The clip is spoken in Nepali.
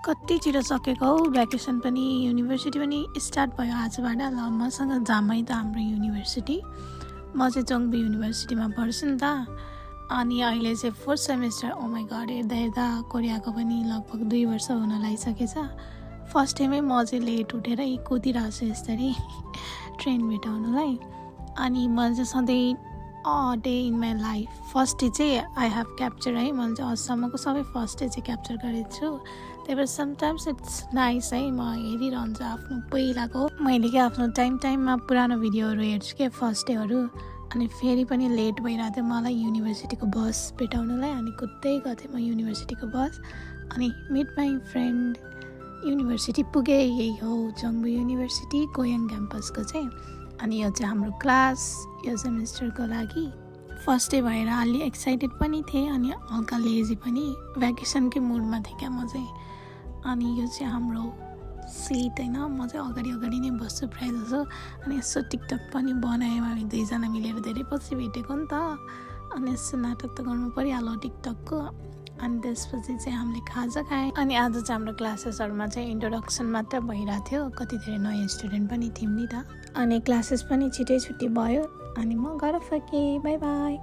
कति छिटो सकेको हौ भ्याकेसन पनि युनिभर्सिटी पनि स्टार्ट भयो आजबाट। ल मसँग जामै त हाम्रो युनिभर्सिटी। म चाहिँ चोङबी युनिभर्सिटीमा पढ्छु नि त। अनि अहिले चाहिँ 4th semester. Oh my God, हेर्दा हेर्दा कोरियाको पनि लगभग 2 वर्ष हुन लागिसकेछ। फर्स्ट टाइमै म चाहिँ लेट उठेर कुदिरहेको छु यसरी ट्रेन भेटाउनलाई। अनि मैले चाहिँ सधैँ day in my life first day चाहिँ आई हेभ क्याप्चर है। मैले चाहिँ अझसम्मको सबै फर्स्ट डे चाहिँ क्याप्चर गरेको छु। त्यही भएर समटाइम्स इट्स नाइस है। म हेरिरहन्छु आफ्नो पहिलाको, मैले क्या आफ्नो टाइममा पुरानो भिडियोहरू हेर्छु क्या फर्स्ट डेहरू। अनि फेरि पनि लेट भइरहेको थियो मलाई युनिभर्सिटीको बस भेटाउनलाई। अनि कुद्दै गएको थिएँ म युनिभर्सिटीको बस। अनि मिट माई फ्रेन्ड, युनिभर्सिटी पुगेँ। यही हो चोङबी युनिभर्सिटी कोयाङ क्याम्पसको चाहिँ। अनि यो चाहिँ हाम्रो क्लास यो सेमेस्टरको लागि। फर्स्ट डे भएर अलि एक्साइटेड पनि थिएँ अनि हल्का लेजी पनि, भ्याकेसनकै मुडमा थिएँ क्या म चाहिँ। अनि यो चाहिँ हाम्रो सिट होइन, म चाहिँ अगाडि नै बस्छु प्रायः जसो। अनि यसो टिकटक पनि बनायौँ हामी दुईजना मिलेर, धेरै पछि भेटेको नि त। अनि यसो नाटक त गर्नु परिहाल्यो टिकटकको। अनि त्यसपछि चाहिँ हामीले खाजा खायौँ। अनि आज चाहिँ हाम्रो क्लासेसहरूमा चाहिँ इन्ट्रोडक्सन मात्र भइरहेको थियो, कति धेरै नयाँ स्टुडेन्ट पनि थियौँ नि त। अनि क्लासेस पनि छिटै छुट्टी भयो। अनि म घर फर्केँ, बाई बाई।